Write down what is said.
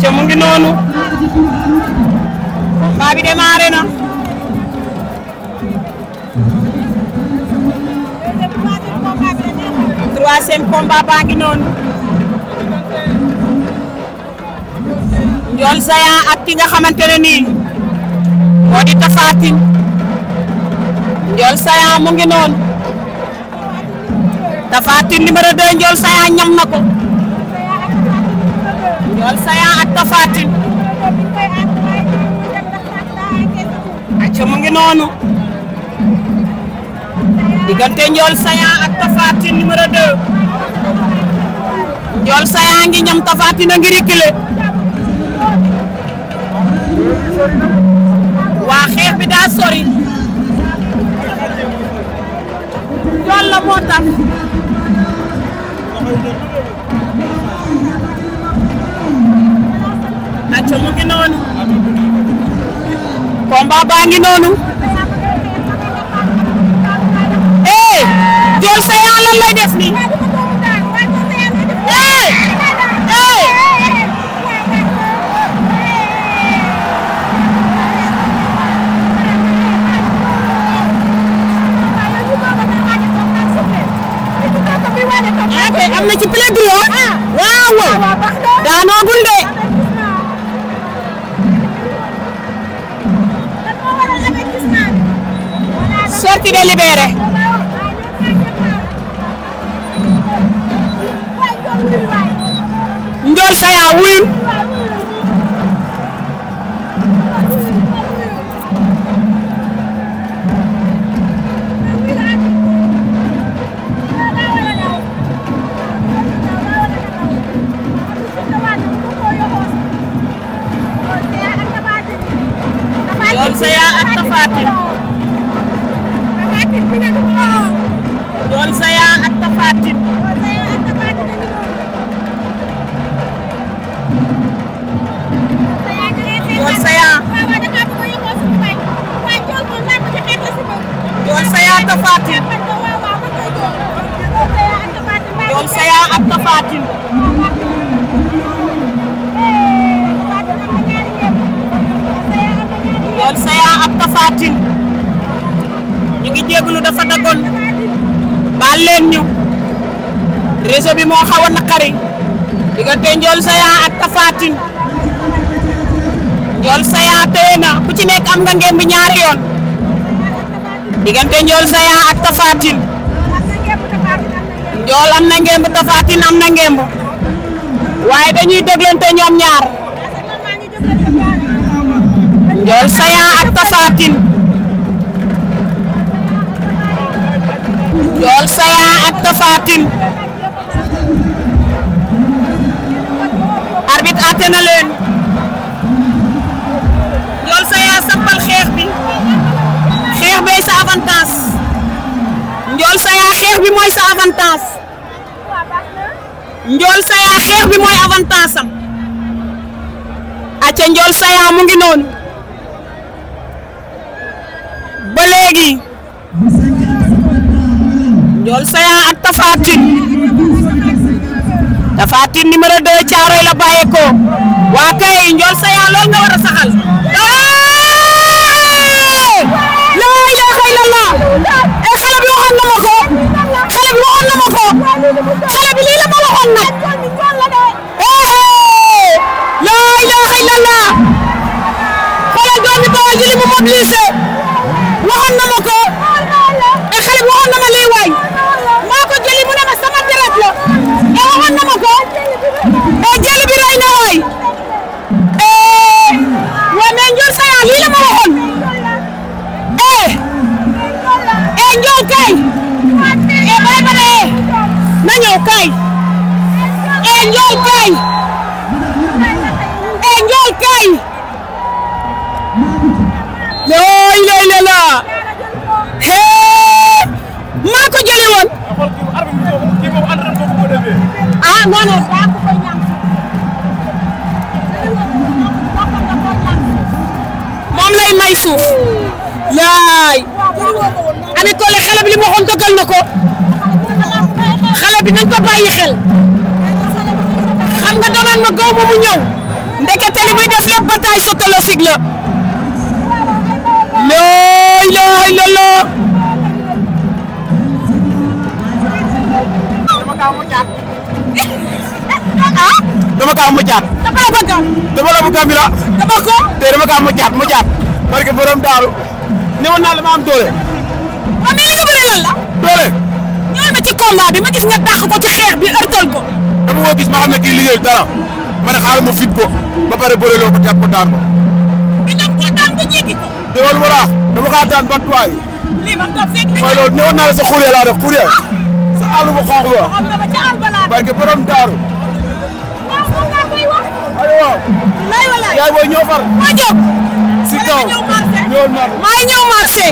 acca mu ngi noonu combat bi démarré na troisième combat baa ngi noonu Ndiol Géant ak ki nga xamante ne nii moo di Tapha Tine Ndiol Géant mu ngi noonu Tapha Tine numéro 2 Ndiol Géant ñam na ko Ndiol Géant ak Tapha Tine acca mu ngi noonu diggante Ndiol Géant ak Tapha Tine numéro 2 Ndiol Géant ngi ñam Tapha Tine a ngi reculé waa xeex bi daa sori loolu la moo tax acca mu ngi noonu combat baa ngi noonu Ndiol Géant lan lay def nii am na ci pile bi waaw daanoogul de sortie délibérée Ndiol Géant wuyul Ndiol Géant ak Tapha Tine Ndiol Géant ak Tapha Tine Ndiol Géant Tapha Tine Ndiol Géant ak Tapha Tine Ndiol Géant ak Tapha Tine ñu ngi jégalu dafa dagoon baal leen ñu réseau bi moo xaw a naqari diggante Ndiol Géant ak Tapha Tine Ndiol Géant téye na ku ci nekk am nga ngemb ñaari yoon diggante Ndiol Géant ak Tapha Tine Ndiol am na ngemb Tapha Tine am na ngemb waaye dañuy déglante ñoom ñaar Ndiol Géant ak Tapha Tine Ndiol Géant ak Tapha Tine arbitre àtte na leen Ndiol Géant sampal xeex bi sa avantage Ndiol Géant xeex bi mooy sa avantage Ndiol Géant xeex bi mooy avantage am acca Ndiol Géant mu ngi noonu ba léegi Ndiol Géant ak Tapha Tine numéro 2 Caaroy la bàyyeekoo waa kay Ndiol Géant loolu nga war a saxal laa ilaaha illallah xale bi waxoon na ma ko xale bi lii la ma waxoon nag laa ilaaha illallah xoolal doomi Bawol ji li mu mobilisé waxoon na ma ko xale bi waxoon na ma lii waay maa ko jëli mu ne ma sama deret la waxoon na ma ko jëli bi rey na waay waaye mais Ndiol Géant lii la ma waxoon Ndiol kay bay ba ne na ñëw kay Ndiol kay Ndiol kay looy lay la maa ko jëli woon non daa ko koy ñam moom lay may suuf laay Ami Collé xale bi li mu waxoon dëggal na ko xale bi nañ ko bàyyi xel xam nga doon ma gaw ma mu ñëw ndekete li muy def lépp bataille psychologique la. la ilaha illallah. dama kaa muccaat. dama kaa muccaat. dama la bëgg. dama la bëgg Amira. dama ko. te dama kaa muccaat. parce que borom daaru. newoon naa la ma am doole. waaw mais li nga bëri lan la. doole. ñëwal ma ci combat bi ma gis nga dàq ko ci xeex bi ërtal ko. dama ko gis ma xam ne kii liggéeyul dara ma ne xaaral ma fit ko ba pare bëre loo ko jàpp ko daan ko. mais da nga koo daan ba jéggi ko. te loolu moo tax dama kaa daan ban tuwaay. lii ba nga fekk mooy loolu newoon naa la sa xuree laa def xuree sa àll bu xonq ba. xam nga ba ca àll ba laa def parce que borom daaru. waaw moom laa koy wax. aywa. lay walaay yaay booy ñëw far. ma jóg. si kaw ñëw marché. maa ngi ñëw marché.